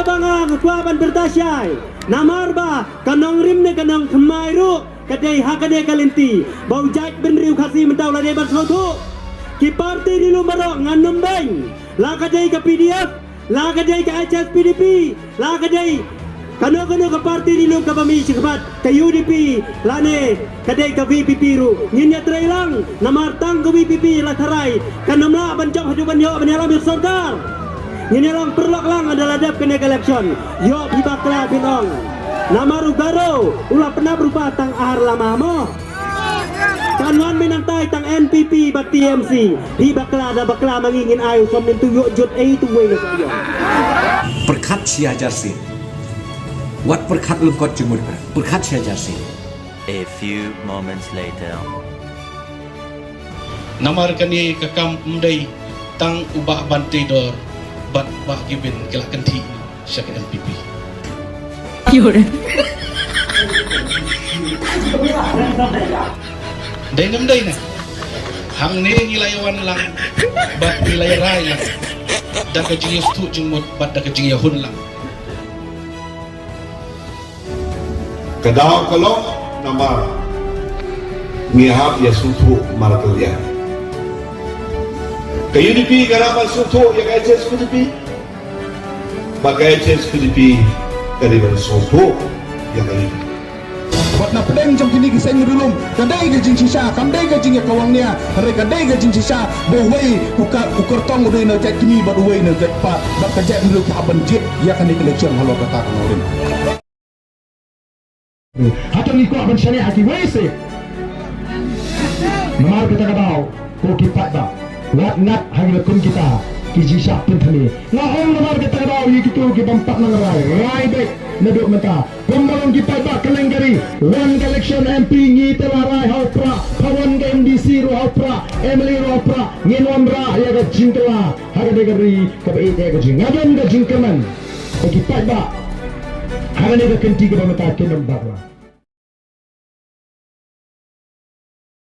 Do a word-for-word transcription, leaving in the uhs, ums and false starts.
Ba nga kwah ban pyrta shai namar ba ka nongrim ne ka nongthymmai ruh ka dei ha kane ka lynti ba u jaitbynriew Khasi mynta u la dei ban sngewthuh. Ki parti ri lum baroh ngan ym beiñ, la ka dei ka P D F, la ka dei ka H S P D P, la ka dei kano kano ka parti ri lum kaba mih shakhmat, ka U D P lane ka dei ka V P P ruh, ngin ïatrei lang namar tang ka V P P la tharai kan ym lah ban jop haduh ban ïoh ban ïalam ïa ka sorkar. Ngin ïalam paralok lang ynda la dep kane ka election. Ïoh phi bakla phin ong. Namar u Garo u la pynap rupa tang ar lama mo. Kan wan mynta tang N P P bad T M C. Phi bakla da bakla ma ngi, ngin ai u Somyntu ïoh jut ei tu wei na sa ïoh. Pyrkhat shi hajar sien. Wat pyrkhat lyngkot jingmut pyrkhat shi hajar sien. A few moments later. Namar kane ka kam ym dei tang u Bah Banteidor bad Bah Given ki la kynthih sha ka N P P. Dei ne ym dei ne? Hangne ngi la ïa wan lang bad ngi la ïa rai lang da ka jingïasngewthuh jingmut bad da ka jingïahun lang. Ka daw ka long namar ngi hap ïa sngewthuh markylliang. Ka U D P ka dei ban sngewthuh ïa ka H S P D P. Ba ka H S P D P ka dei ban sngewthuh ïa ka U D P. Wat na pdeng jong kine ki seng ri lum ka dei ka jingshisha, kam dei ka jingïakawang nia, hynrei ka dei ka jingshisha ba uwei u ka u kyrtong u dei na jait kmie bad uwei na jait kpa bad ka jait ri lum ki hap ban jied ïa kane ka election halor kata ka nongrim. Hato ngi kwah ban shaniah ha kiwei se? Namar kata ka daw ko ki paidbah, wat ngat ha ki la kum kita ki jingshah pynthame. Nga ong namar kata ka daw ïa kito ki bym pat nang rai, rai beit naduh mynta. Kumba long ki paidbah kylleng ka ri, wan ka election M P ngi te la rai ha u Prah, pha wan ka M D C ruh ha u Prah, M L A ruh ha u Prah, ngin wanrah ïa ka jingkylla ha kane ka ri kaba ïeit ïa ka jing. Nga don ka jingkyrmen ba ki paidbah ha kane ka kynti kaba mynta kin ym bakla.